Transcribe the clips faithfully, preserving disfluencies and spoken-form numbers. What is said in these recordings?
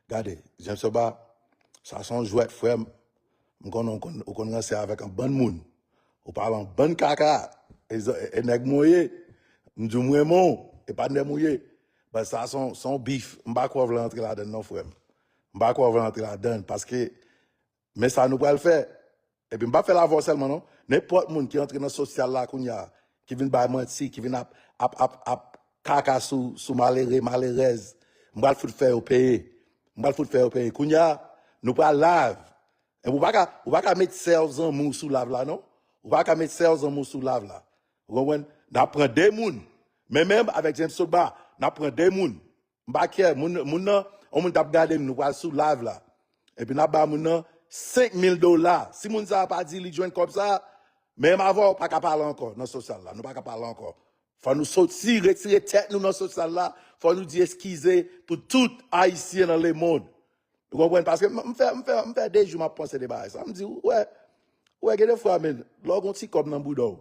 Gade, James Soba, sa se yon jwèt, frè m. M konnen ou konn, ou konn ranse avèk yon bann moun. Ou pale yon bann kaka. E, e, e nèg mwen ye. M di w m renmen w. E pa nèg mwen ye. But sa se yon, se yon bif. M pa kwè w vle antre ladann non, frè m. M pa kwè w vle antre ladann. Paske, men sa nou pral fè. Epi m pa fè l avè w sèlman non. Nenpòt moun ki antre nan sosyal la kounye a, ki vin bay manti, ki vin ap, ap, ap, ap kaka sou, sou malere, malerèz, m pral fout fè yo peye. M pral fout fè yo peye. Kounye a, nou pral live. Epi ou pa ka, ou pa ka met sèl zanmi w sou live la non. Ou pa ka met sèl zanmi w sou live la. Ou konprann? N ap pran de moun. Men menm avèk James Sotba, n ap pran de moun. M pa kè, moun, moun nan, yon moun t ap gade m, nou pral sou live la. Epi n ap ba moun nan senk mil dola. Si moun sa a pa di li jwenn kòb sa, menm avè w pa ka pale ankò nan sosyal la. Nou pa ka pale ankò. Fò nou soti, retire tèt nou nan sosyal la. Fò nou di eskize pou tout Ayisyen nan lemonn. Ou konprann? Paske m, m fè, m fè, m fè de jou m ap panse de bagay sa. M di, ou wè, ou wè, gen de fwa, men, lè w gen yon ti kòb nan bouda w,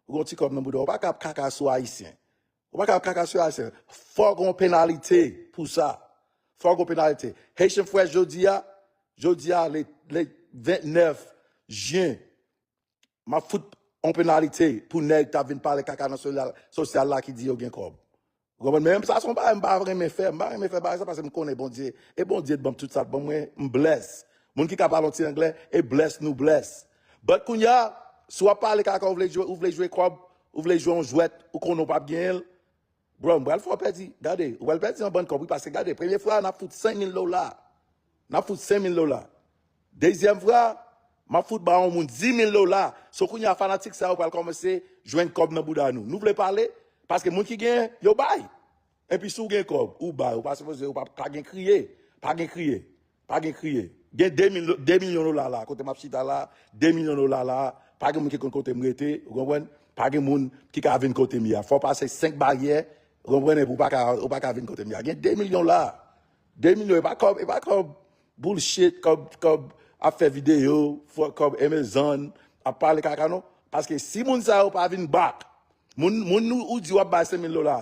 ou gen yon ti kòb nan bouda w, ou pa ka ap kaka sou Ayisyen. Ou pa ka ap kaka sou Ayisyen. Fò gen yon penalite pou sa. Fò gen yon penalite. Haitian Fresh jodi a, jodi a, le, le vennèf jen, m ap fout yon penalite pou nèg k ap vin pale kaka nan sosyal, sosyal la ki di yo gen kòb. Ou konprann? Men sa se yon bagay m pa renmen fè. M pa renmen fè bagay sa paske m konnen Bondye. E Bondye t ban m tout sa l ban mwen. M bless. Moun ki ka pale yon ti anglè, e bless nou bless. But kounye a, si w ap pale kaka, ou vle jwe, ou vle jwe kòb, ou vle jwe yon jwèt, ou konnen w p ap genyen l, bro, m pral fè w pèdi. Gade, ou pral pèdi yon bann kòb, wi, paske gade, premye fwa, n ap fout senk mil dola. N ap fout senk mil dola. Dezyèm fwa, m ap fout ba yon moun dis mil dola. So kounye a, fanatik sa yo pral kòmanse jwenn kòb nan bouda nou. Nou vle pale, paske moun ki genyen, yo bay. Epi si w gen kòb, ou bay, ou pa sipoze, ou pa, pa gen kriye. Pa gen kriye. Pa gen kriye. Gen de mil, de milyon dola la, kote m ap chita la, de milyon dola la, pa gen moun ki konn kote m rete, ou konprann? Pa gen moun ki ka vin kote m ye a. Fò w pase senk baryè, ou konprann, epi w pa ka, ou pa ka vin kote m ye a. Gen de milyon la. De milyon, e pa kòb, e pa kòb bullshit, kòb, kòb ap fè videyo, fò, kòb Amazon, ap pale kaka non. Paske si moun sa yo pa vin back, moun, moun nou, ou di w ap bay senk mil dola,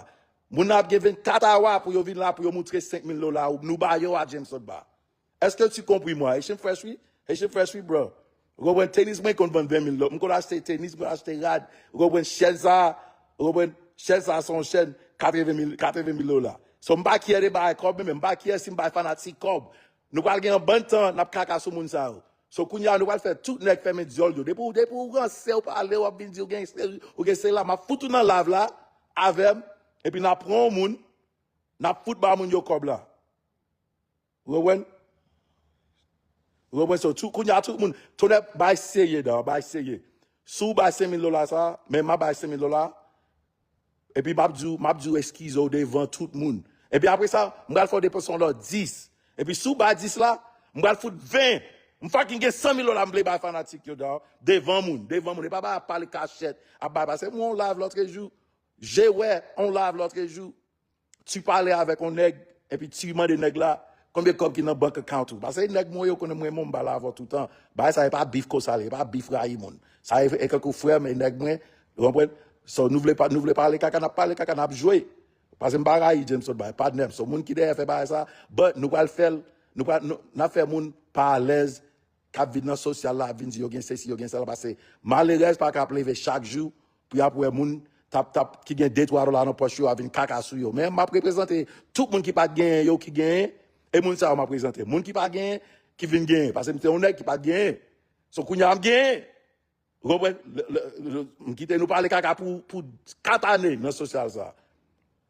moun nan ap gen vennkat awa pou yo vin la, pou yo moutre senk mil dola, ou, nou ba yo a James Sotba. Est-ce que tu compris moi? Haitian Fresh, wi. Haitian Fresh, wi, bro. Ou konprann? Tenis mwen konn vann ven mil dola. M konn achte tenis, m konn achte rad. Ou konprann? Chèz sa, ou konprann? Chèz sa se yon chèz katreven mil, katreven mil dola. So, m pa kyè de bay kòb, men m pa kyè si m bay fanatik kòb. Nou pral gen yon bann tan, n ap kaka sou moun sa yo. So, kounye a, nou pral fè tout nèg fèmen dyòl yo. Depi w, depi w ranse, w pale, w ap vin di w gen seri, ou gen seri la, m ap fout ou nan live la, avè m, epi n ap pran yon moun, n ap fout ba moun yo kòb la. Ou konprann? Ou konprann? So, tout, kounye a, tout moun, tonnè, bay serye, dan, bay serye. Si w bay senk mil dola sa, men m a bay senk mil dola, epi m ap di w, m ap di w eskize w devan tout moun. Epi apre sa, m pral fè w depanse yon lòt dis. Epi si w bay dis la, m pral fout ven. M fucking gen san mil dola m vle bay fanatik yo, dan, devan moun, devan moun. E pa bay ap pale kachèt, ap bay, paske m wè yon live lòtrejou, je wè yon live lòtrejou, ti pale avèk yon nèg, epi ti mande nèg la, konbyen kòb ki nan bank account ou? Paske nèg mwen yo konnen mwen menm m pale avè w toutan. Bagay sa e pa bif konsa l ye, e pa bif rayi moun. Sa e, e kankou frè m, e nèg mwen, ou konprann? So, nou vle pa, nou vle pale kaka, n ap pale kaka, n ap jwe. Paske m pa rayi James Sotba, e patnè m. So, moun ki dèyè fè bagay sa, but nou pral fè l, nou pral, nou, n ap fè moun pa alèz, k ap vin nan sosyal la, ap vin di yo gen sesi, yo gen sela, paske malerèz pa ka ap leve chak jou pou y ap wè moun t ap, t ap, ki gen de twa dola nan pòch yo ap vin kaka sou yo. Men m ap reprezante tout moun ki pa t genyen yo ki genyen, e moun sa yo m ap prezante. Moun ki pa genyen, ki vin genyen, paske m se yon nèg ki pa t genyen. So kounye a m genyen. Ou konprann? Le, le, le, m kite nou pale kaka pou, pou kat ane nan sosyal sa.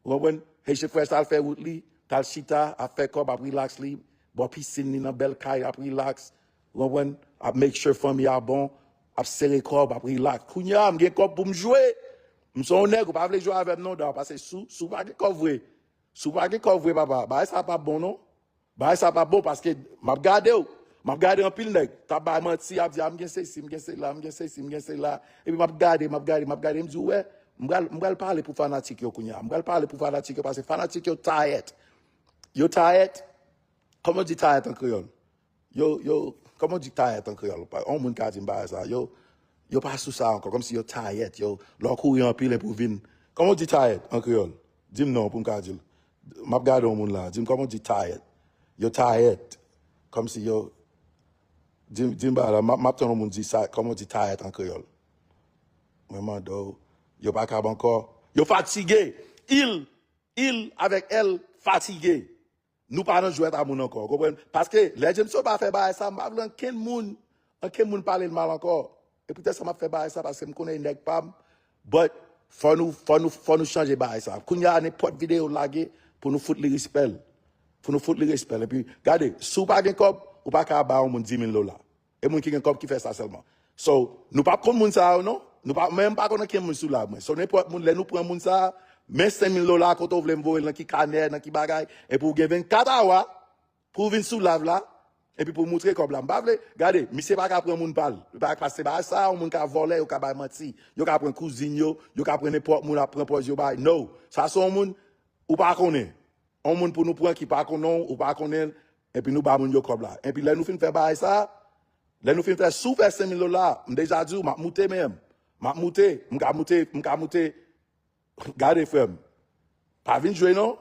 Ou konprann? Haitian Fresh t al fè wout li, t al chita, ap fè kòb, ap rilaks li, bò pisin li nan bèl kay, ap rilaks. Ou konprann? Ap make sure fanmi a bon, ap sere kòb, ap rilaks. Kounye a, m gen kòb pou m jwe. M se yon nèg, ou pa vle jwe avè m non, dan, paske si w, si w pa gen kòb vre, si w pa gen kòb vre, papa, bagay sa p ap bon non. Bagay sa p ap bon paske m ap gade w. M ap gade anpil nèg k ap bay manti, ap di, "A, m gen sesi, m gen sela, m gen sesi, m gen sela." Epi m ap gade, m ap gade, m ap gade, m di, "Ou wè, m pral, m pral pale pou fanatik yo kounye a. M pral pale pou fanatik yo paske fanatik yo tired. Yo tired. Kòman w di tired an kreyòl? Yo, yo, kòman w di tired an kreyòl? Pa, yon moun ka di m bagay sa. Yo, yo pa sou sa ankò, kòmsi yo tired. Yo, lè w kouri anpil epi w vin. Kòman w di tired an kreyòl? Di m non pou m ka di l. M ap gade yon moun la. Di m kòman w di tired. Yo tayèt. Kòmsi yo, di, di m bagay la, m ap, m ap tann yon moun di sa, kòman w di tayèt an kreyòl? Mwen mande w, yo pa kab ankò. Yo fatige. Il, il avèk èl fatige. Nou pa nan jwèt a moun ankò, w konprann? Paske lè James Soba fè bagay sa, m pa vle ankenn moun, ankenn moun pale l mal ankò. E poutèt sa m ap fè bagay sa, paske m konnen e nèg pa m. But fò nou, fò nou, fò nou chanje bagay sa. Kounye a, nenpòt videyo l lage, pou nou fout li respè l. Pou nou fout li respè l. Epi, gade, si w pa gen kòb, ou pa ka ba yon moun di mil dola. E moun ki gen kòb ki fè sa sèlman. So, nou p ap konn moun sa yo, non? Nou pa, mwen, m pa konn ankenn moun sou live mwen. So, nenpòt moun, lè nou pran moun sa, men senk mil dola, kote w vle m voye l, nan ki kanè, nan ki bagay, epi w gen vennkat awa, pou w vin sou live la, epi pou w moutre kòb la. M pa vle, gade, misye pa ka pran moun pa l. Li pa ka pase bagay sa, yon moun ka vòlè, yo ka bay manti. Yo ka pran kouzin yo, yo ka pran nenpòt moun ap pran pòz yo bay. No, sa se yon moun, ou pa konnen. Yon moun pou nou pran ki pa konnen w, ou pa konnen l, epi nou ba moun yo kòb la. Epi lè nou fin fè bagay sa, lè nou fin fè, si w fè senk mil dola, m deja di w, m ap moute menm. M ap moute, m ka moute, m ka moute. Gade, frè m. Pa vin jwe, non.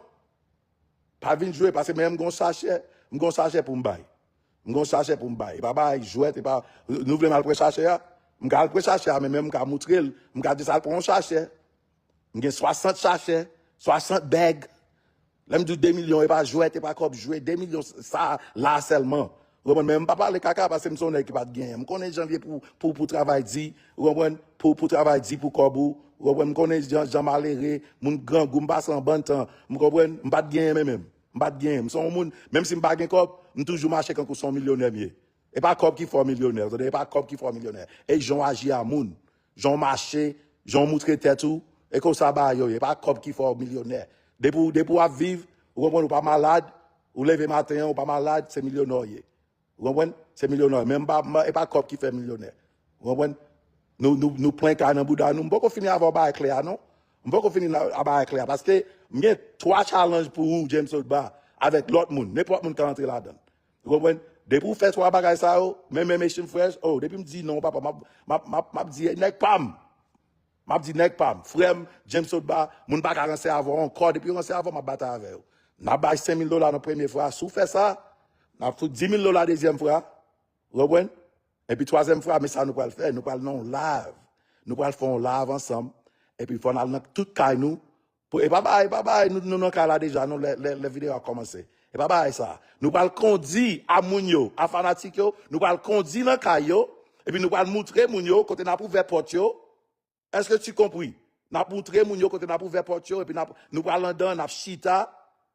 Pa vin jwe, paske menm m gon sachè, m gon sachè pou m bay. M gon sachè pou m bay. E pa bay jwèt, e pa, nou vle m al pran sachè a? M ka al pran sachè a, men menm m ka moutre l, m ka di sa al pran yon sachè. M gen swasant sachè, swasant bag. Lè m di w de milyon, e pa jwèt, e pa kòb jwe, de milyon sa la sèlman. Ou konprann? Men m pa pale kaka paske m se yon nèg ki pa t genyen. M konnen jan vye pou, pou, pou travay di, ou konprann? Pou, pou travay di pou kòb ou. Ou konprann? M konnen jan, jan malere, moun grangou, m pase an bann tan. M konprann? M pa t genyen men menm. M pa t genyen. M se yon moun, menm si m pa gen kòb, m toujou mache kankou se yon milyonè m ye. E pa kòb ki fè w milyonè, tande, e pa kòb ki fè w milyonè. E jan w aji a moun, jan w mache, jan w moutre tèt ou, e konsa bagay yo ye. E pa kòb ki fè w milyonè. Depi w, depi w ap viv, ou konprann, ou pa malad, ou leve maten an, ou pa malad, se milyonè w ye. Ou konprann? Se milyonè. Men m pa, m, e pa kòb ki fè milyonè. Ou konprann? Nou, nou, nou plen kay nan bouda nou. M poko fini avè w bagay klè a, non. M poko fini nan, a bagay klè a. Paske m gen twa challenge pou ou, James Otba, avèk lòt moun. Nenpòt moun ka antre ladan l. Ou konprann? Depi w fè twa bagay sa yo, men, men Haitian Fresh, oh, depi m di non, papa, m ap, m ap, m ap, m ap di, nèg pa m. M ap di, nèg pa m, frè m, James Otba, moun pa ka ranse avè w ankò. Depi yo ranse avè w, m ap batay avè yo. N ap bay senk mil dola nan premye fwa. Si w fè sa, n ap fout di mil dola dezyèm fwa. Ou konprann? Epi twazyèm fwa, men sa nou pral fè. Nou pral nan yon live. Nou pral fè yon live ansanm. Epi fò n al nan tout kay nou. Pou, e pa bagay, e pa bagay, nou, nou nan kay la deja, non, lè, lè, lè videyo a kòmanse. E pa bagay sa. Nou pral kondi a moun yo, a fanatik yo, nou pral kondi nan kay yo, epi nou pral moutre moun yo kote n ap ouvè pòt yo. Est-ce que tu compris? N ap moutre moun yo kote n ap ouvè pòt yo, epi n ap, nou pral andan, n ap chita,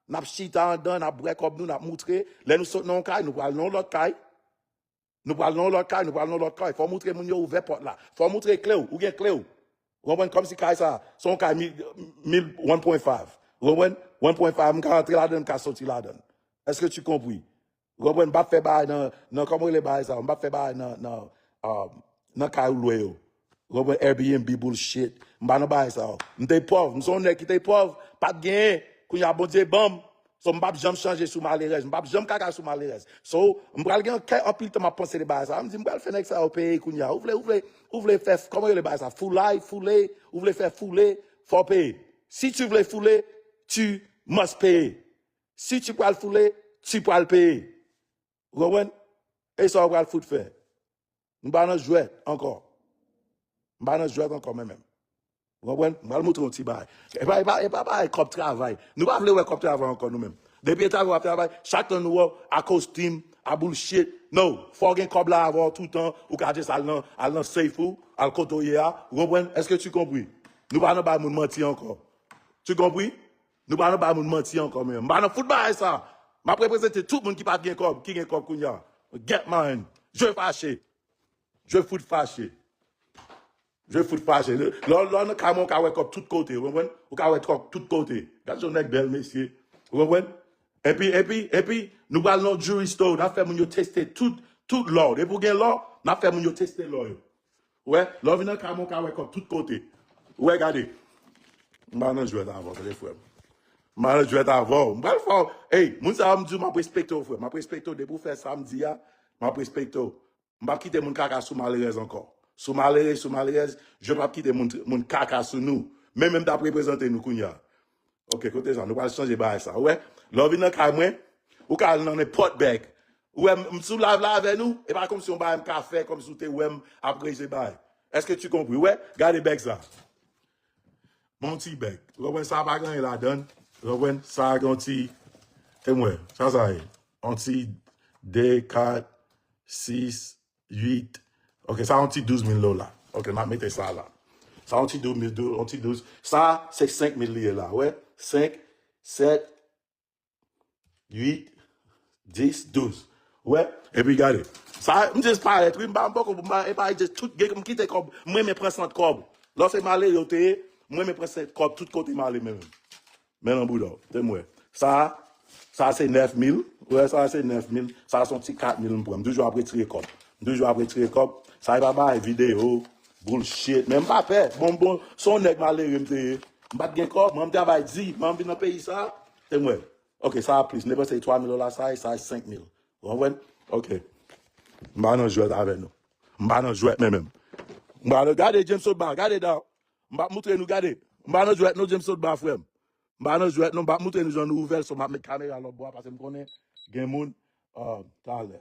n ap chita andan, n ap bwè kòb nou, n ap moutre. Lè nou sot nan yon kay, nou pral nan yon lòt kay. Nou pral nan yon lòt kay, nou pral nan yon lòt kay. Fò w moutre moun yo ouvè pòt la. Fò w moutre kle w, ou gen kle w. Ou konprann? Kòmsi kay sa, se yon kay mil, mil, one point five. Ou konprann? One point five, m ka rantre ladan, m ka soti ladan. Est-ce que tu compris? Ou konprann? M p ap fè bagay nan, nan, kòman rele bagay sa? M p ap fè bagay nan, nan, um, nan kay ou lwe yo. Ou konprann? Airbnb bullshit. M pa nan bagay sa yo. M te pòv. M se yon nèg ki te pòv. Pa t genyen. Kounye a, Bondye ban m. So, m p ap janm chanje sou malerèz. M p ap janm kaka sou malerèz. So, m pral gen kè anpil tan m ap panse de bagay sa. M di, m pral fè nèg sa yo peye kounye a. Ou vle, ou vle, ou vle fè, kòman yo rele bagay sa? Foulay, foule, ou vle fè foule, fò w peye. Si tu vle foule, tu must peye. Si tu pral foule, tu pral peye. Ou konprann? E sa w pral fout fè. M pa nan jwèt ankò. M pa nan jwèt ankò, men menm. Ou konprann? M pral moutre yon ti bagay. E pa, e pa, e pa bagay kòb travay. Nou pa vle wè kòb travay ankò, nou menm. Depi e travay w ap travay, chak tan nou wè w, a kostim, a bullshit. No, fò w gen kòb la avè w toutan, ou ka just al nan, al nan safe ou, al kote w ye a. Ou konprann? Est-ce que tu compris? Nou pa nan bay moun manti ankò. Tu compris? Nou pa nan bay moun manti ankò, men. M pa nan fout bagay sa. M ap reprezante tout moun ki pa t gen kòb, ki gen kòb kounye a. Get mine. Je fache. Je fout fache. Je fout fache. Lè, lè w nan kay mwen, ou ka wè kòb tout kote, ou konprann? Ou ka wè kòb tout kote. Gad yon nèg bèl, mesye. Ou konprann? Epi, epi, epi, nou pral nan jewelry store, n ap fè moun yo teste tout, tout lò. Depi w gen lò, n ap fè moun yo teste lò yo. Ou wè, lè w vin nan kay mwen, ou ka wè kòb tout kote. Ou wè, gade. M pa nan jwèt avè w, tande, frè m. M pa nan jwèt avè w. M pral fè w. Ey, moun sa yo, m di w, m ap respekte w, frè. M ap respekte w depi w fè sa m di a. M ap respekte w. M p ap kite moun kaka sou malerèz ankò. Sou malerèz, sou malerèz, je p ap kite moun, moun kaka sou nou. Men menm t ap reprezante nou kounye a. Ok, kote sa? Nou pral chanje bagay sa. Ou wè? Lè w vin nan kay mwen, Ou ka al nan nenpòt bèg. Ou wè m, m sou live la avè nou, e pa kòmsi yon bagay m ka fè, kòmsi w te wè m ap reze bagay. Est-ce que tu compris? Ou wè, gade bèg sa. Bon ti bèg. Ou konprann sa pa gen anyen ladan l. Ou konprann sa gen yon ti, te m wè, sa sa ye. Yon ti de, kat, sis, uit. Ok, sa yon ti douz mil dola. Ok, m ap mete sa la. Sa yon ti douz mil, dou- yon ti douz. Sa, se senk mil li ye la, wè. Senk, sèt, uit, dis, douz. Wè, epi gade. Sa, m just parèt, wi, m pa, m poko, m pa, e pa just tout, gen, m kite kòb, m renmen pran sant kòb. Lò se malere w te ye, m renmen pran sant kòb, tout kote m ale menm. Men nan bouda w, te m wè. Sa, sa se nèf mil, wè, sa se nèf mil, sa se yon ti kat mil m pran. M toujou ap retire kòb. M toujou ap retire kòb. Sa e pa bagay videyo, bullshit. Men m pa pè. Bon, bon, se yon nèg malere m te ye. M pa t gen kòb, mwen m travay di, mwen m vin nan peyi sa, te m wè. Ok, sa a plis. M te panse twa mil dola sa e sa e senk mil. Ou konprann? Ok. M pa nan jwèt avè nou. M pa nan jwèt menm menm. M pa nan, gade James Sotba, gade da. M pa moutre nou, gade. M pa nan jwèt non, James Sotba, frè m. M pa nan jwèt non, m pa moutre nou jan nou ouvè l, so m ap met kamera lòt bò a, paske m konnen gen moun, ah, talè.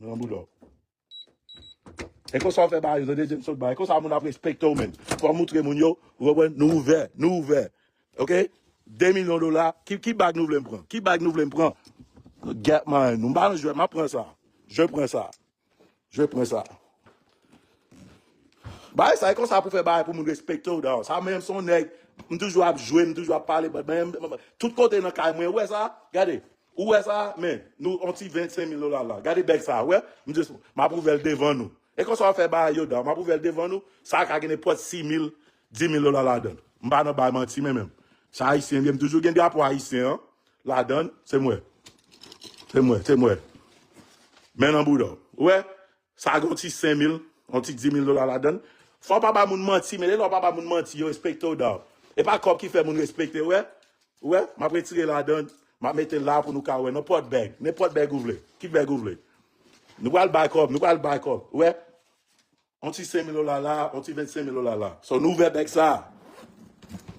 Nan bouda w. E konsa w fè bagay yo, tande James Sotba. E konsa moun ap respekte w, menn. Fò w moutre moun yo, ou konprann, nou ouvè, nou ouvè. Ok? De milyon dola, ki, ki bag nou vle m pran? Ki bag nou vle m pran? Gèt man, nou, m pa nan jwèt, m ap pran sa. Je prends ça. Je prends ça. Bagay sa, e konsa pou fè bagay pou moun respekte w, dawò. Sa menm se yon nèg, m toujou ap jwe, m toujou ap pale, but men, tout kote nan kay mwen, ou wè sa? Gade, ou wè sa? Men, nou, on ti vennsenk mil dola la. Gade bèg sa, wè? M just, m ap ouvè l devan nou. E konsa w fè bagay yo, dawò. M ap ouvè l devan nou, sa ka gen nenpòt sis mil, dis mil dola ladan l. M pa nan bay manti, men menm. Sa ayisyen, m toujou gen drapo ayisyen an ladan l, se mwen. Se mwen, se mwen. Men nan bouda w. Ou wè? Sa gen yon ti senk mil, yon ti dis mil dola ladan l. Fò w pa ba moun manti, men lè w pa ba moun manti, yo respekte w, dawò. E pa kòb ki fè moun respekte w, wè? Ou wè? M ap retire ladan l, m ap mete l la pou nou ka wè. Nenpòt bèg, nenpòt bèg ou vle. Ki bèg ou vle? Nou pral bay kòb, nou pral bay kòb. Ou wè? On ti senk mil dola la, on ti vennsenk mil dola la. So, nou ouvè bèg sa.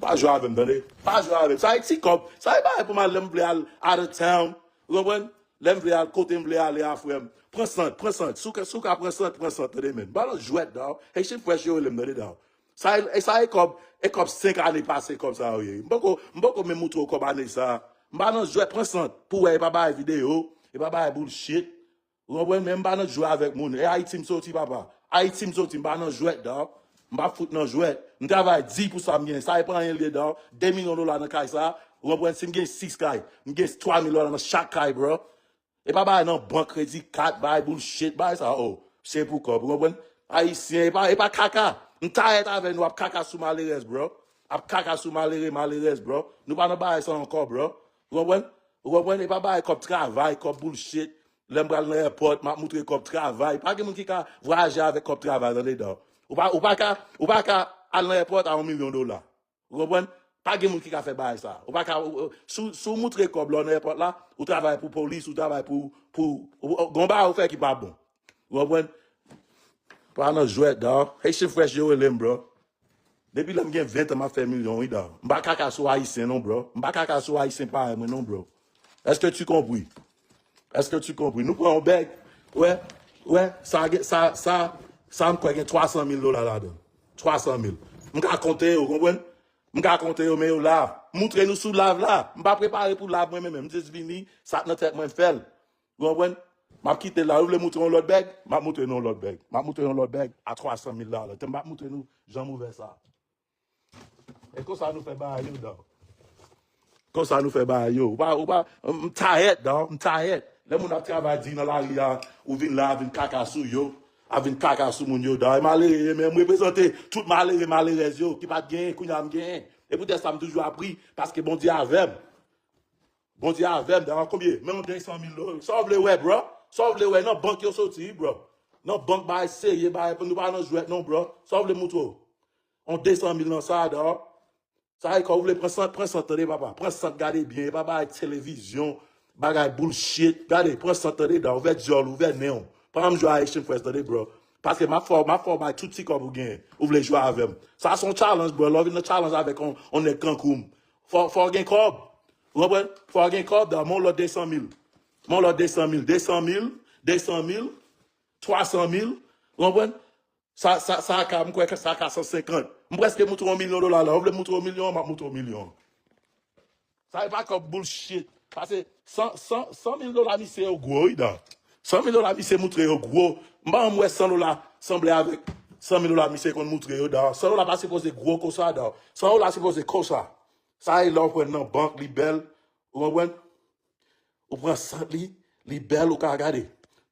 Pa jwe avè m, tande? Pa jwe avè m. Sa e ti kòb. Sa e bagay pou m al, lè m vle al out of town. Ou konprann? Lè m vle al kote m vle ale a, frè m. Pran sant, pran sant. Si w ka, si w ka pran sant, pran sant, tande, men. M pa nan jwèt, dawò. Haitian Fresh yo rele m, tande, dawò. Sa e, sa e kòb, e kòb senk ane pase kòb sa yo ye. M poko, m poko menm moutre w kòb ane sa. M pa nan jwèt, pran sant. Pou wè, e pa bagay videyo, e pa bagay bullshit. Ou konprann? Men m pa nan jwe avèk moun. E Ayiti m soti, papa. Ayiti m soti, m pa nan jwèt, dawò. M pa fout nan jwèt. M travay di pou sa m genyen. Sa e pa anyen l ye, dawò. De milyon dola nan kay sa. Ou konprann? Si m gen sis kay, m gen twa mil dola nan chak kay, bro. E pa bagay nan bank, kredi kat, bagay bullshit, bagay sa, oh. Se pou kòb, ou konprann? Ayisyen, e pa, e pa kaka. M tayèt avè nou ap kaka sou malerèz, bro. Ap kaka sou malere, malerèz, bro. Nou pa nan bagay sa ankò, bro. Ou konprann? Ou konprann? E pa bagay kòb travay, kòb bullshit. Lè m pral nan èpòt, m ap moutre kòb travay. Pa gen moun ki ka vwayaje avèk kòb travay, tande, dawò. Ou pa, ou pa ka, ou pa ka al nan èpòt a yon milyon dola. Ou konprann? Pa gen moun ki ka fè bagay sa. Ou pa ka, ou, ou, si w, si w moutre kòb la w nan èpòt la, ou travay pou polis, ou travay pou, pou, ou, ou, gon bagay ou fè ki pa bon. Ou konprann? Pa nan jwèt, dawò. Haitian Fresh yo rele m, bro. Depi lè m gen ven tan, m ap fè milyon, wi, dawò. M pa kaka sou ayisyen, non, bro. M pa kaka sou ayisyen parèy mwen, non, bro. Est-ce que tu compris? Est-ce que tu compris? Nou pran yon bèg. Wè, wè, sa, gen- sa, sa, sa m kwè gen twa san mil dola ladan. Twa san mil. M ka konte yo, konprann? M ka konte yo, men yo la. M moutre nou sou live la. M pa prepare pou live mwen menm, menm. M just vini, sa k nan tèt mwen m fè l. Ou konprann? M ap kite l la. Ou vle moutre yon lòt bèg? M ap moutre nou yon lòt bèg. M ap moutre nou yon lòt bèg a twa san mil dola. M ap moutre nou jan m ouvè sa. E konsa nou fè bagay yo, dawò. Konsa nou fè bagay yo. Ou pa, ou pa, m tayèt, dawò, m tayèt. Lè moun ap travay di nan lari a, ou vin la, vin kaka sou yo, ap vin kaka sou moun yo, dawò. E malere, men m reprezante tout malere, malerèz yo, ki pa t genyen, kounye a m genyen. E poutèt sa, m toujou ap ri, paske Bondye avè m. Bondye avè m, dawò, konbyen? Men yon de san mil dola. Sa w vle wè, bro? Sa w vle wè? Nan bank yo soti, wi, bro. Nan bank, bagay serye, bagay, nou pa nan jwèt, non, bro. Sa w vle moutre w? On de san mil nan sa, dawò. Sa e kòb ou vle pran sant, pran sant, tande, papa. Pran sant, gade byen. E pa bagay televizyon, bagay bullshit. Gade, pran sant, tande, dawò. Ouvè dyòl, ouvè nen w. Pa janm jwe a Haitian Fresh, tande, bro. Paske m ap fè w, m ap fè w bay tout ti kòb ou genyen. Ou vle jwe avè m. Sa se yon challenge, bro. Lè w vin nan challenge avèk on, on nèg kankou m. Fò, fò w gen kòb. Ou konprann? Fò w gen kòb, dawò, men yon lòt de san mil. Men yon lòt de san mil. De san mil, de san mil, twa san mil. Ou konprann? Sa, sa, sa ka, m kwè ke sa ka san senkant. M prèske moutre yon milyon dola la. Ou vle moutre yon milyon, m ap moutre yon milyon. Sa e pa kòb bullshit. Pase san, san, san mil dola misye yo gwo, wi, dawò. San mil dola misye moutre yo gwo. M pa janm wè san dola sanble avèk san mil dola misye konn moutre yo, dawò. San dola pa sipoze gwo konsa, dawò. San dola sipoze konsa. Sa e lè w pran nan bank, li bèl. Ou konprann? Ou pran sant li, li bèl, ou ka gade.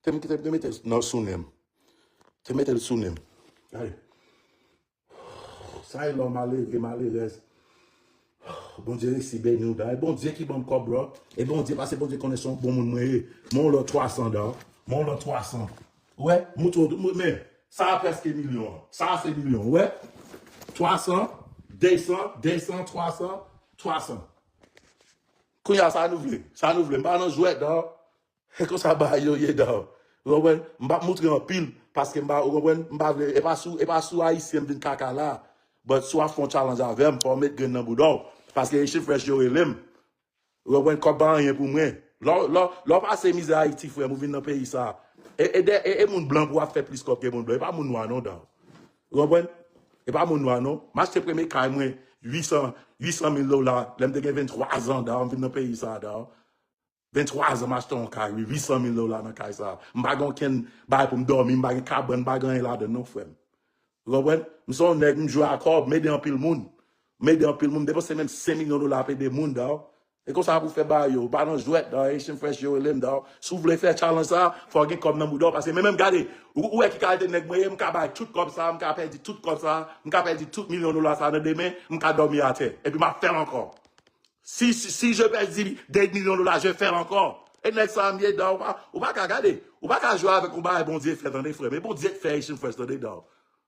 Te m, te m, te mete l nan sou nen m. Te mete l sou nen m. Gade. Sa e lè w malere, malerèz. Bondye resi beni w, dawò. E Bondye ki ban m kòb, bro. E Bondye, pase Bondye konnen se yon bon moun mwen ye. Men yon lòt twa san, dawò. Men yon lòt twa san. Ou wè, moutre w, men, sa a prèske milyon an. Sa a se milyon, ou wè. Twa san, de san, de san, twa san, twa san. Kounye a, sa nou vle? Sa nou vle? M pa nan jwèt, dawò. E konsa bagay yo ye, dawò. Ou konprann? M p ap moutre anpil, paske m pa, ou konprann? M pa vle, e pa sou, e pa sou Ayisyen m vin kaka la. But si w ap fè yon challenge avè m, fò w met grenn nan bouda w. Paske Haitian Fresh yo rele m. Ou konprann? Kòb pa anyen pou mwen. Lè w, lè w, lè w pase mizè Ayiti, frè m, ou vin nan peyi sa. E, e, de- e, e moun blan pou w ap fè plis kòb ke moun blan. E pa moun nwa non, dawò. Ou konprann? E pa moun nwa non. M achte premye kay mwen, uit san, uit san mil dola, lè m te gen venntwa zan, dawò, m vin nan peyi sa, dawò. Venntwa zan, m achte yon kay, wi, uit san mil dola nan kay sa. M pa gen okenn bagay pou m dòmi, m pa gen kabann, m pa gen anyen ladan non, frè m. Ou konprann? M se yon nèg, m jwe a kòb, m ede anpil moun. M ede anpil moun, m depanse menm senk milyon dola ap ede moun, dawò. E konsa pou fè bagay yo, ou pa nan jwèt, dawò, Haitian Fresh yo rele m, dawò. Si w vle fè challenge sa, fò w gen kòb nan bouda w, paske men menm gade, ou, ou wè ki kalite nèg mwen ye, m ka bay tout kòb sa, m ka pèdi tout kòb sa, m ka pèdi tout milyon dola sa nan demen, m ka dòmi atè, epi m ap fè l ankò. Si, si, si je pèdi de milyon dola, je fè l ankò. E nèg sa m ye, dawò, ou pa, ou pa ka gade. Ou pa ka jwe avèk yon bagay Bondye fè, tande, frè m. E Bondye k fè Haitian Fresh, tande, dawò.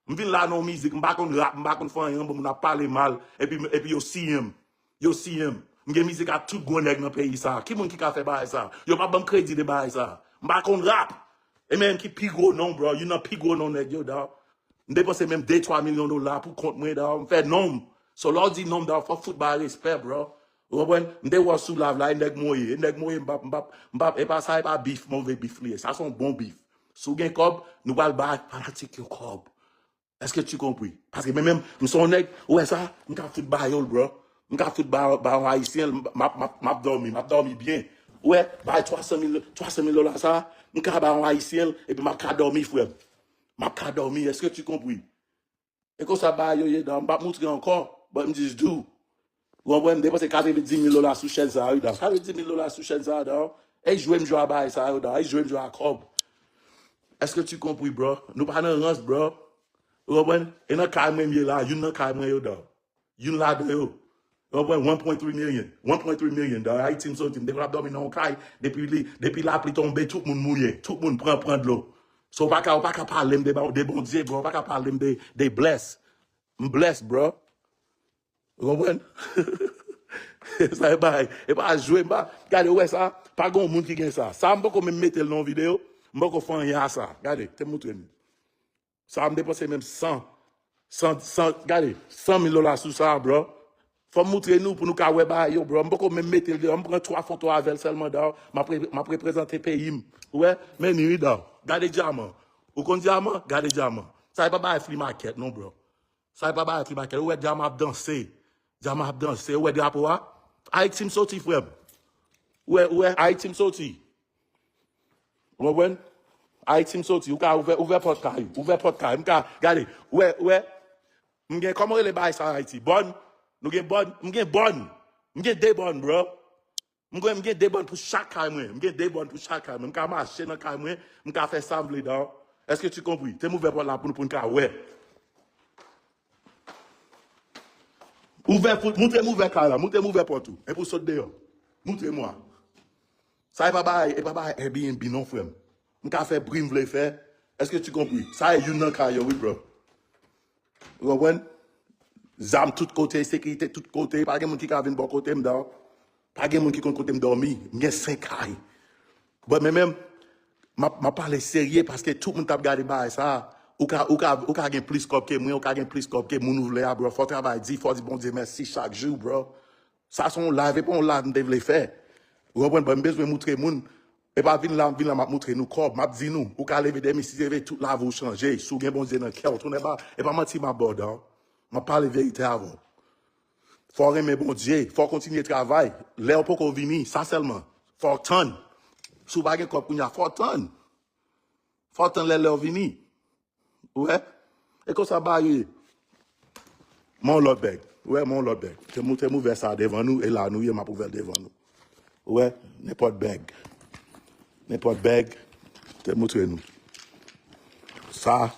M vin la nan mizik, m pa konn rap, m pa konn fè anyen, bon, moun ap pale mal, epi, epi yo siyen m. Yo siyen m. M gen mizik ak tout gwo nèg nan peyi sa. Ki moun ki ka fè bagay sa? Yo pa ban m kredi de bagay sa. M pa konn rap. E men ki pi gwo non, bro. Youn nan pi gwo non nèg yo, dawò. M depanse menm de twa milyon dola pou kont mwen, dawò. M fè non m. So, lè w di non m, dawò, fò w fout bay respè, bro. Ou konprann? M te wè w sou live la, e nèg mwen w ye. E nèg mwen w ye, m p ap, m p ap, m p ap, e pa sa, e pa bif, move bif li ye. Sa se yon bon bif. Si w gen kòb, nou pral bay fanatik yo kòb. Èske tu konpri? Paske men menm, m se yon nèg, ou wè sa, m ka fout ba yo l, bro. M ka fout ba, ba yon Ayisyen l, m ap, m ap, m ap dòmi, m ap dòmi byen. Ou wè, bay twa san mil, twa san mil dola sa, m ka ba yon Ayisyen l, epi m ap ka dòmi, frè m. M ap ka dòmi, èske tu konpri? E konsa bagay yo ye, dawò, m p ap moutre ankò, but m just do. Ou konprann? M depanse katrevenndis mil dola sou chèn sa, wi, dawò. Katrevenndis mil dola sou chèn sa, dawò. E jwe m jwe a bagay sa yo, dawò. E jwe m jwe a kòb. Èske tu konpri, bro? Nou pa nan rans, bro. Ou konprann? E nan kay mwen m ye la, youn nan kay mwen yo, dawò. Youn ladan yo. Ou konprann? One point three million. One point three million, dawò. Ayiti m soti, m te konn ap dòmi nan yon kay, depi li, depi lapli tonbe, tout moun mouye. Tout moun pran, pran dlo. So, ou pa ka, ou pa ka pale m de, de Bondye, bro. Ou pa ka pale m de, de bless. M bless, bro. Ou konprann? Sa e pa, e pa jwe, m pa, gade, ou wè sa? Pa gen yon moun ki gen sa. Sa, m poko menm mete l nan yon videyo. M poko fè anyen a sa. Gade, te moutre m. Sa, m depanse menm san, san, san, gade, san mil dola sou sa, bro. Fò m moutre nou pou nou ka wè bagay yo, bro. M poko menm mete l deyò. M pran twa foto avè l sèlman, dawò. M ap re-, m ap reprezante peyi m. Ou wè? Men ni, wi, dawò. Gade dyaman. Ou konn dyaman? Gade dyaman. Sa e pa bagay flea market, non, bro. Sa e pa bagay flea market. Ou wè dyaman ap danse. Dyaman ap danse. Ou wè drapo a? Ayiti m soti, frè m. Ou wè, ou wè, Ayiti m soti. Ou konprann? Ayiti m soti. Ou ka ouvè, ouvè pòt kay ou. Ouvè pòt kay ou. M ka, gade, ou wè, ou wè, m gen, kòman rele bagay sa Ayiti? Bòn? Nou gen bòn? M gen bòn. M gen de bòn, bro. M gen, m gen de bòn pou chak kay mwen. M gen de bòn pou chak kay mwen. M ka mache nan kay mwen. M ka fè sa m vle, dawò. Èske tu konpri? Te m ouvè pòt la pou nou, pou n ka wè. Ouvè, pou, moutre m ouvè kay la. Moutre m ouvè pòt ou. Epi w sot deyò. Moutre m wa. Sa e pa bagay, e pa bagay Airbnb non, frè m. M ka fè bri m vle fè. Èske tu konpri? Sa e youn nan kay yo, wi, bro. Ou konprann? Zam tout kote, sekirite tout kote. Pa gen moun ki ka vin bò kote m, dawò. Pa gen moun ki konn kote m dòmi. M gen senk kay. But men menm, m ap, m ap pale serye paske tout moun t ap gade bagay sa. Ou ka, ou ka, ou ka gen plis kòb ke mwen, ou ka gen plis kòb ke moun ou vle a, bro. Fò w travay di, fò w di Bondye mèsi chak jou, bro. Sa se yon live, e pa yon live m te vle fè. Ou konprann? Bon, m bezwen moutre moun. E pa vin la, vin la, m ap moutre nou kòb. M ap di nou, ou ka leve demen, si se vre, tout lavi w chanje. Si w gen Bondye nan kè w, tounen ba, e pa manti m ap ba w, dan. M ap pale verite avè w. Fò w renmen Bondye, fò w kontinye travay. Lè w poko vini, sa sèlman. Fò w tann. Si w pa gen kòb kounye a, fò w tann. Fò w tann lè lè w vini. Ou wè? E konsa bagay ye. Men yon lòt bèg. Ou wè, men yon lòt bèg. Te mou-, te m ouvè sa devan nou, e la nou ye, m ap ouvè l devan nou. Ou wè? Nenpòt bèg. Nenpòt bèg. Te moutre nou. Sa,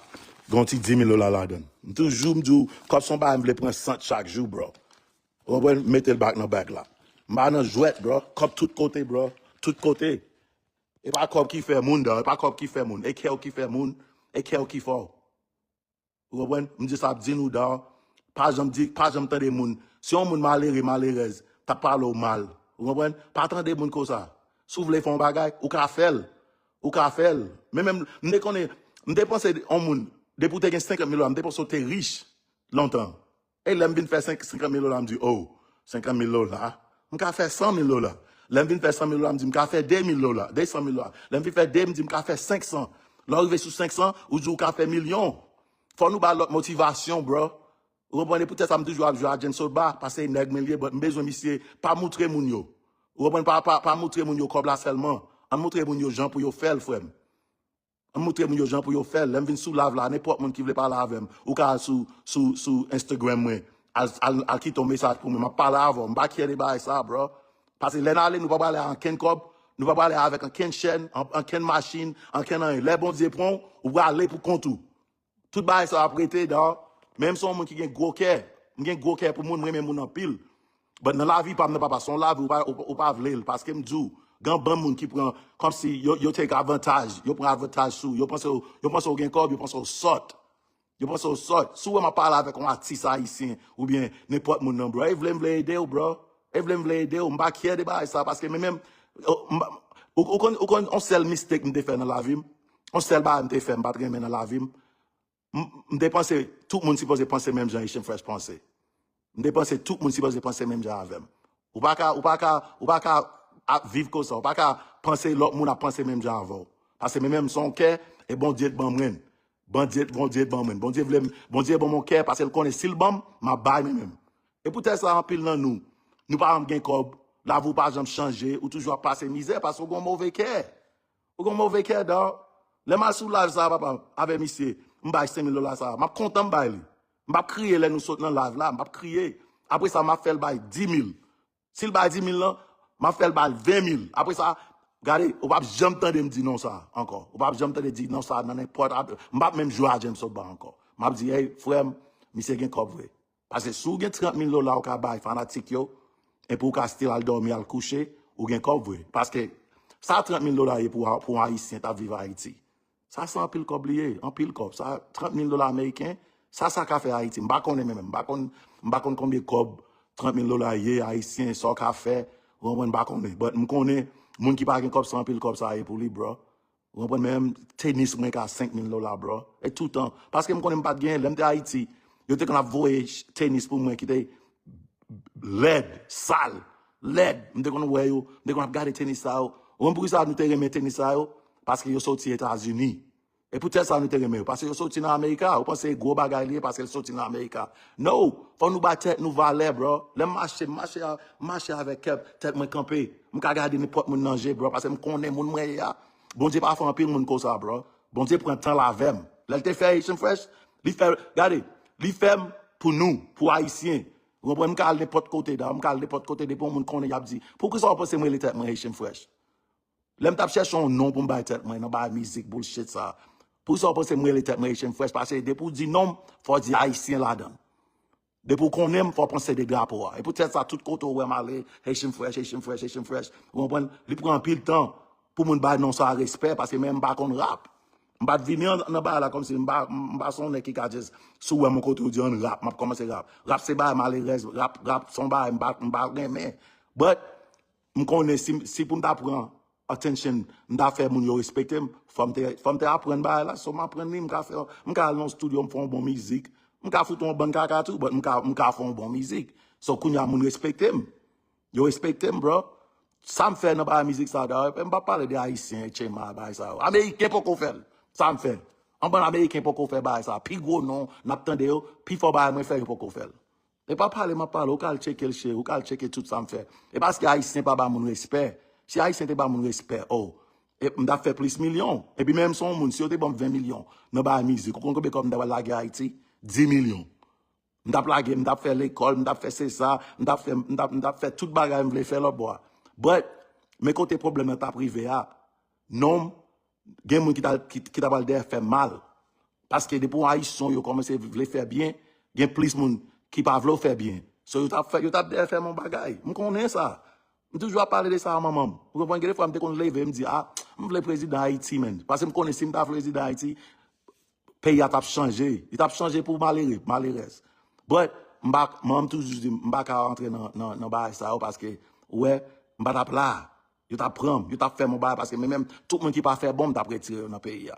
gen yon ti dis mil dola ladan l. M toujou, m di w, kòb se yon bagay m vle pran sant chak jou, bro. Ou konprann? Mete l back nan bag la. M pa nan jwèt, bro. Kòb tout kote, bro. Tout kote. E pa kòb ki fè moun, dan. E pa kòb ki fè moun. E kè w ki fè moun. E kè w ki fè w. Ou konprann? M di sa ap di nou, dan. Pa janm di, pa janm tande moun. Si yon moun malere, malerèz, t ap pale w mal. Ou konprann? Pa tande moun konsa. Si w vle fè yon bagay, ou ka fè l. Ou ka fè l. Men menm, m te konnen, m te panse yon moun, depi w te gen senkant mil dola, m te panse w te rich lontan. E lè m vin fè senk, senkant mil dola, m di, oh, senkant mil dola, m ka fè san mil dola. Lè m vin fè san mil dola, m di, m ka fè de mil dola, de san mil dola. Lè m vin fè de, m di, m ka fè senk san. Lè w rive sou senk san, ou di w ka fè milyon. Fò nou ba lòt motivasyon, bro. Ou konprann? E poutèt sa, m toujou ap jwe a James Sotba, paske e nèg mwen li ye, but m bezwen misye pa moutre moun yo. Ou konprann? Pa, pa, pa moutre moun yo kòb la sèlman. Ann moutre moun yo jan pou yo fè l, frè m. Ann moutre moun yo jan pou yo fè l. Lè m vin sou live la, nenpòt moun ki vle pale avè m, ou ka al sou, sou, sou Instagram mwen, al, al, al kite yon mesaj pou mwen. M ap pale avè w. M pa care de bagay sa, bro. Paske lè n ale, nou pa prale a ankenn kòb, nou pa prale avèk ankenn chèn, an-, ankenn machin, ankenn anyen. Lè Bondye pran w, ou prale pou kont ou. Tout bagay sa ap rete, dawò. Menm si yon moun ki gen gwo kè, m gen gwo kè pou moun, m renmen moun anpil. But nan lavi pa m nan, papa, se yon lavi ou pa, ou, ou pa vle l, paske m di w, gen bann moun ki pran, kòmsi yo, yo take avantaj, yo pran avantaj sou, yo panse w, yo panse w gen kòb, yo panse w sòt. Yo panse w sòt. Si w wè m ap pale avèk yon atis ayisyen, oubyen nenpòt moun nan, bro, e vle m vle ede w, bro. E vle m vle ede w, m pa care de bagay sa, paske men menm, ou, m pa, ou, ou konn, ou konn, yon sèl mistake m te fè nan lavi m, yon sèl bagay m te fè m pa t renmen nan lavi m, M, m te panse tout moun sipoze panse menm jan Haitian Fresh panse. M te panse tout moun sipoze panse menm jan avè m. Ou pa ka, ou pa ka, ou pa ka ap viv konsa. Ou pa ka panse lòt moun ap panse menm jan avè w. Paske mwen menm, se yon kè, e Bondye t ban mwen. Bondye, Bondye t ban mwen. Bondye vle m, Bondye ban mwen yon kè, paske l konnen si l ban m, m ap bay mwen menm. E poutèt sa, anpil nan nou, nou pa janm gen kòb, lavi w pa janm chanje, ou toujou ap pase mizè, paske w gen yon move kè. Ou gen move kè, dawò. Lè m al sou live sa, papa, avè misye, m bay senk mil dola sa. M ap kontan m bay li. M p ap kriye lè nou sot nan live la, m p ap kriye. Apre sa, m ap fè l bay dis mil. Si l bay dis mil lan, m ap fè l bay ven mil. Apre sa, gade, ou p ap janm tande m di non sa ankò. Ou p ap janm tande di non sa nan nenpòt ap-, m p ap menm jwe a James Sotba ankò. M ap di, hey, frè m, misye gen kòb vre. Paske si w gen trant mil dola ou ka bay fanatik yo, epi w ka still al dòmi, al kouche, ou gen kòb vre. Paske sa trant mil dola ye pou, pou yon Ayisyen t ap viv Ayiti? Sa se anpil kòb li ye, anpil kòb. Sa trant mil dola ameriken, sa sa ka fè Ayiti? M pa konnen mwen menm, m pa konn, m pa konn konbyen kòb trant mil dola ye, Ayisyen, sa w ka fè, ou konprann, m pa konnen. But m konnen, moun ki pa gen kòb, se anpil kòb sa ye pou li, bro. Ou konprann, menm tenis mwen ka senk mil dola, bro. E toutan. Paske m konnen m pa t genyen, lè m te Ayiti, yo te konn ap voye ch-, tenis pou mwen ki te lèd, sal, lèd. M te konn wè yo, m te konn ap gade tenis sa yo. Ou konn poukisa nou te renmen tenis sa yo? Paske yo soti Etazini. E poutèt sa nou te renmen yo. Paske yo soti nan Amerika. Ou panse gwo bagay li ye paske l soti nan Amerika. No! Fò nou bay tèt nou valè, bro. Lè m mache, m mache a, m mache avèk kè, tèt mwen kanpe. M ka gade nenpòt moun nan je, bro, paske m konnen moun mwen ye a. Bondye pa fè anpil moun konsa, bro. Bondye pran tan l avè m. Lè l te fè Haitian Fresh, li fè, gade, li fè m pou nou, pou Ayisyen. Ou konprann? M ka al nenpòt kote, dawò, m ka al nenpòt kote, depi yon moun konnen, y ap di, poukisa w panse m rele tèt mwen Haitian Fresh? Lè m t ap chèche yon non pou m bay tèt mwen nan bagay mizik, bullshit sa. Poukisa w panse m rele tèt mwen Haitian Fresh? Paske depi w di non m, fò w di Ayisyen ladan l. Depi w konnen m, fò w panse de drapo a. E poutèt sa, tout kote w wè m ale, Haitian Fresh, Haitian Fresh, Haitian Fresh. Ou konprann? Li pran anpil tan pou moun bay non sa a respè, paske menm m pa konn rap. M pa t vini an, nan bagay la kòmsi m pa, m pa se yon nèg ki ka just, si w wè m yon kote, w di ann rap, m ap kòmanse rap. Rap se bagay malerèz, rap, rap se yon bagay m pa, m pa renmen. But, m konnen si, si pou m ta pran attention, m ta fè moun yo respekte m, fò m te, fò m te aprann bagay la. So, m aprann li, m ka fè, m ka al nan yon studio, m fè yon bon mizik. M ka fout yon bann kaka tou, but m ka, m ka fè yon bon mizik. So, kounye a, moun respekte m. Yo respekte m, bro. Sa m fè nan bagay mizik sa, dayè, m pa pale de Ayisyen, H M I, bagay sa yo. Ameriken poko fè l. Sa m fè. An bann Ameriken poko fè bagay sa. Pi gwo non, n ap tande yo, pi fò bagay mwen fè, yo poko fè l. E pa pale m ap pale, ou ka al tcheke l, cheri, ou ka al tcheke tout sa m fè. E paske Ayisyen pa ba moun respè. Si Ayisyen te ba moun respè, oh, e m t ap fè plis milyon. Epi menm se yon moun, si yo te ban m ven milyon nan bagay mizik, ou konn konbyen kòb m ta pral lage Ayiti? Dis milyon. M t ap lage, m t ap fè lekòl, m t ap fè se sa, m t ap fè, m t ap, m t ap fè tout bagay m vle fè lòtbò a. But, men kote pwoblèm nan t ap rive a. Non, gen moun ki ta, ki, ki ta pral dèyè fè mal. Paske depi yon Ayisyen yo kòmanse vle fè byen, gen plis moun ki pa vle w fè byen. So, yo t ap fè, yo t ap dèyè fè m yon bagay. M konnen sa. M toujou ap pale de sa a manman m. Ou konprann, gen de fwa m te konn leve, m di, ah, m vle prezidan Ayiti, man. Paske m konnen si m ta prezidan Ayiti, peyi a t ap chanje. Li t ap chanje pou malere, malerèz. But, m pa, manman m toujou di m, m pa ka rantre nan, nan, nan bagay sa yo, paske, ou wè, m pa t ap la. Yo t ap pran m, yo t ap fè m yon bagay, paske men menm, tout moun ki pa fè bon, m t ap retire yo nan peyi a.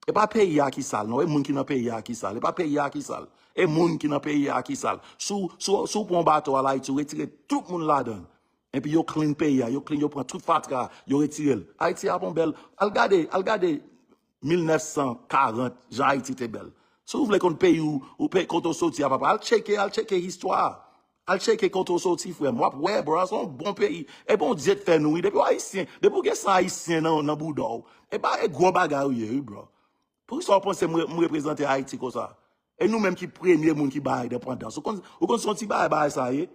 E pa peyi a ki sal, non, e moun ki nan peyi a ki sal. E pa peyi a ki sal. E moun ki nan peyi a ki sal. Si w, si w, si w pran yon bato al Ayiti, ou retire tout moun ladan l. Epi yo clean peyi a, yo clean, yo pran tout fatra, yo retire l. Ayiti ap yon bèl, al gade, al gade mil nèf san karant, jan Ayiti te bèl. Si w vle konn peyi w, ou peyi kote w soti a, papa, al tcheke, al tcheke istwa. Al tcheke kote w soti, frè m. W ap wè, bro, se yon bon peyi. E Bondye t fè nou, wi. Depi w Ayisyen, depi w gen san Ayisyen nan, nan bouda w, e pa e gwo bagay ou ye, wi, bro. Poukisa w panse m re-, m reprezante Ayiti konsa? E nou menm ki premye moun ki bay endepandans. Ou konn, ou konn se yon ti bagay, bagay sa ye?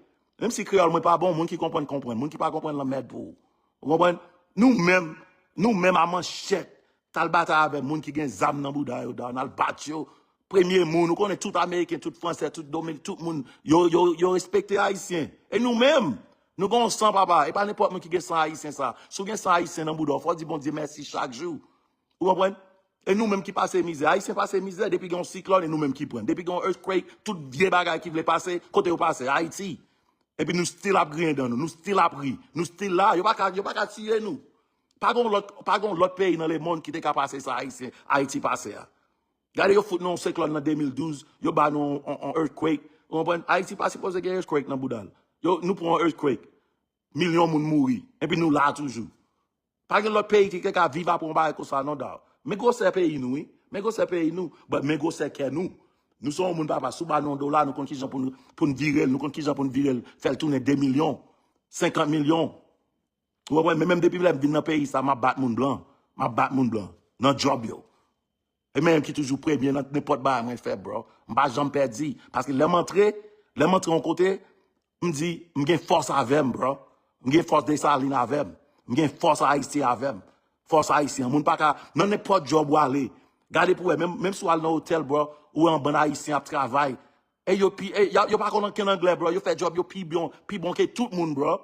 Menm si kreyòl mwen pa bon, moun ki konprann, konprann. Moun ki pa konprann, lanmèd pou ou. Ou konprann? Nou menm, nou menm a manchèt, t al batay avè moun ki gen zam nan bouda yo, dan, n al bat yo. Premye moun, ou konnen tout Ameriken, tout Fransè, tout Dominik, tout moun, yo, yo, yo respekte Ayisyen. E nou menm, nou gen yon san, papa. E pa nenpòt moun ki gen san Ayisyen sa. Si w gen san Ayisyen nan bouda w, fò w di Bondye mèsi chak jou. Ou konprann? E nou menm ki pase mizè. Ayisyen pase mizè, depi gen yon siklòn, e nou menm ki pran. Depi gen yon earthquake, tout vye bagay ki vle pase, kote yo pase? Ayiti. Epi nou still ap griyen dan nou, nou still ap ri, nou still la, yo pa ka, yo pa ka tiye nou. Pa gen lòt, pa gen lòt peyi nan lemonn ki te ka pase sa Ayisyen, Ayiti pase a. Gade yo fout nou yon siklòn nan de mil douz, yo ba nou yon, yon, yon earthquake. Ou konprann? Ayiti pa sipoze gen earthquake nan bouda l. Yo, nou pran yon earthquake. Milyon moun mouri. Epi nou la toujou. Pa gen lòt peyi ki, ki ka viv apre yon bagay konsa non, dawò. Men gwosè peyi nou, wi. Men gwosè peyi nou. But men gwosè kè nou. Nou se yon moun, papa, si w ba nou yon dola, nou konn kijan pou nou, pou n vire l, nou konn kijan pou n vire l, fè l tounen de milyon, senkant milyon. Ou konprann? Men menm depi lè m vin nan peyi sa, m ap bat moun blan. M ap bat moun blan. Nan djòb yo. E menm ki toujou premye nan nenpòt bagay mwen fè, bro. M pa janm pèdi. Paske lè m antre, lè m antre yon kote, m di, m gen fòs avè m, bro. M gen fòs Desalin avè m. M gen fòs Ayisyen avè m. Fòs Ayisyen. Moun pa ka, nan nenpòt djòb ou ale. Gade pou wè, menm, menm si w al nan otèl, bro, ou wè yon bann Ayisyen ap travay. E yo pi, e, y a, yo pa konn ankenn anglè, bro. Yo fè djòb yo pi bon, pi bon ke tout moun, bro.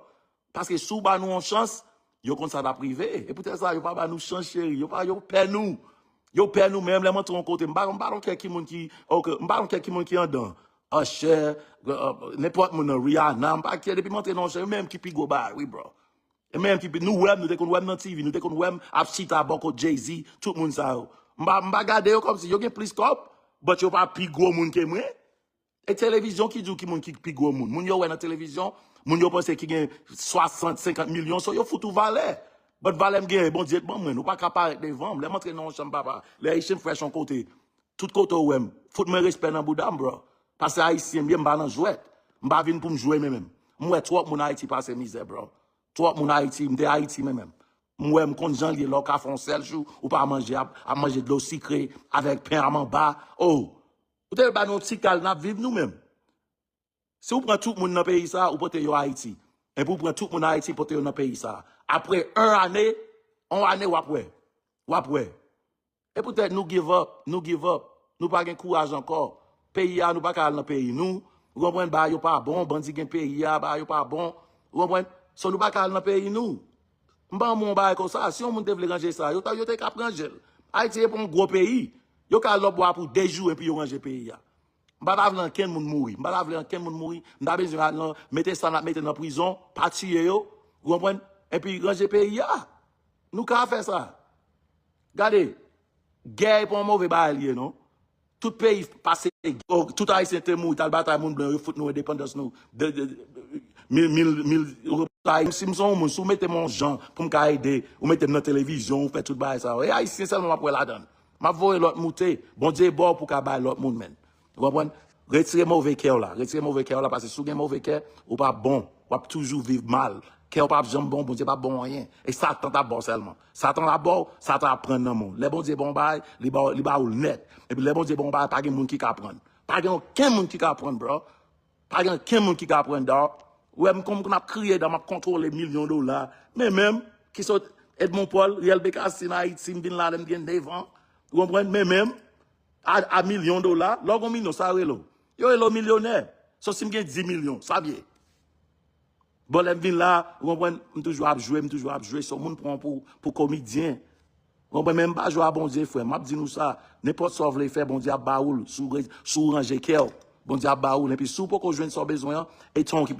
Paske si w ba nou yon chans, yo konn sa t ap rive. E poutèt sa, yo pa ba nou chans, cheri. Yo pa, yo pè nou. Yo pè nou menm lè m antre yon kote. M pa, m pa don't care ki moun ki, ok, m pa don't care ki moun ki andan. Usher, euh, nenpòt moun nan, Rihanna, m pa care depi m antre nan yon chan, yo menm ki pi gwo bagay, wi, bro. E menm ki pi, nou wè m, nou te konn wè m nan T V, nou te konn wè m ap chita bò kot Jay-Z, tout moun sa yo. M pa, m pa gade yo kòmsi yo gen plis kòb, but yo pa pi gwo moun ke mwen. E televizyon ki di w ki moun ki pi gwo moun. Moun yo wè nan televizyon, moun yo panse ki gen swasant, senkant milyon, so yo fout ou valè. But valè m genyen, Bondye t ban mwen, ou pa ka parèt devan m. Lè m antre nan yon chanm, papa, lè Haitian Fresh yon kote, tout kote ou wè m, fout mwen respè nan bouda m, bro. Paske Ayisyen m ye, m pa nan jwèt. M pa vin pou m jwe men menm. M wè twòp moun Ayiti pase mizè, bro. Twòp moun Ayiti, m te Ayiti men menm. M wè m konn jan l ye, lè w ka fè yon sèl jou, ou pa manje, ap, ap manje dlo sikre avèk pen a manba. Oh! Ou te ba nou yon ti kal n ap viv nou menm. Si w pran tout moun nan peyi sa, ou pote yo Ayiti. Epi w pran tout moun Ayiti, pote yo nan peyi sa. Apre yon ane, yon ane w ap wè. W ap wè. E poutèt nou give up, nou give up. Nou pa gen kouraj ankò. Peyi a, nou pa ka al nan peyi nou. Ou konprann, bagay yo pa bon, bandi gen peyi a, bagay yo pa bon. Ou konprann? So nou pa ka al nan peyi nou. M pa yon bagay konsa. Si yon moun te vle ranje sa, yo ta, yo te ka ap ranje l. Ayiti se pa yon gwo peyi. Yo ka al lòtbò a pou de jou epi yo ranje peyi a. M pa ta vle ankenn moun mouri. M pa ta vle ankenn moun mouri. M ta bezwen al nan, mete sa n ap mete nan prizon, pa tiye yo. Ou konprann? Epi ranje peyi a. Nou ka fè sa. Gade, gè e pa yon move bagay li ye, non. Tout peyi pase, tout Ayisyen te mouri, t al batay moun blan, yo fout nou endepandans nou. De, de, de, Mil, mil, mil, ou ka, si m se yon moun, si w mete m yon jan pou m ka ede, ou mete m nan televizyon, ou fè tout bagay sa yo. E Ayisyen sèlman m ap wè ladan l. M ap voye lòt moute. Bondye ba w pou w ka bay lòt moun, menn. Ou konprann? Retire move kè w la. Retire move kè w la, paske si w gen move kè, ou p ap bon. W ap toujou viv mal. Kè w p ap janm bon, Bondye p ap ba w anyen. E Satan t ap ba w sèlman. Satan ap ba w, Satan ap pran nan men w. Lè Bondye ba w yon bagay, li ba w, li ba w l nèt. Epi lè Bondye ba w yon bagay, pa gen moun ki ka pran. Pa gen okenn moun ki ka pran, bro. Pa gen okenn moun ki ka pran, dawg. Ou wè m konn, konn ap kriye, dan m ap kontwole milyon dola. Men menm, ki sot Edmond Paul, Riel Bécassine, Ayiti, m vin la lè m gen nèf an. Ou konprann? Men menm, a, a milyon dola, lè w gen milyon, sa yo rele w? Yo rele w milyonè. So, si m gen dis milyon, sa m ye? Bon, lè m vin la, ou konprann, m toujou ap jwe, m toujou ap jwe. So, moun pran w pou, pou komedyen. Ou konprann, men m pa jwe a Bondye, frè. M ap di nou sa, nenpòt sa w vle fè, Bondye ap ba ou l. Si w re-, si w ranje kè w, Bondye ap ba ou l. Epi si w poko jwenn sa w bezwen an, e tan w ki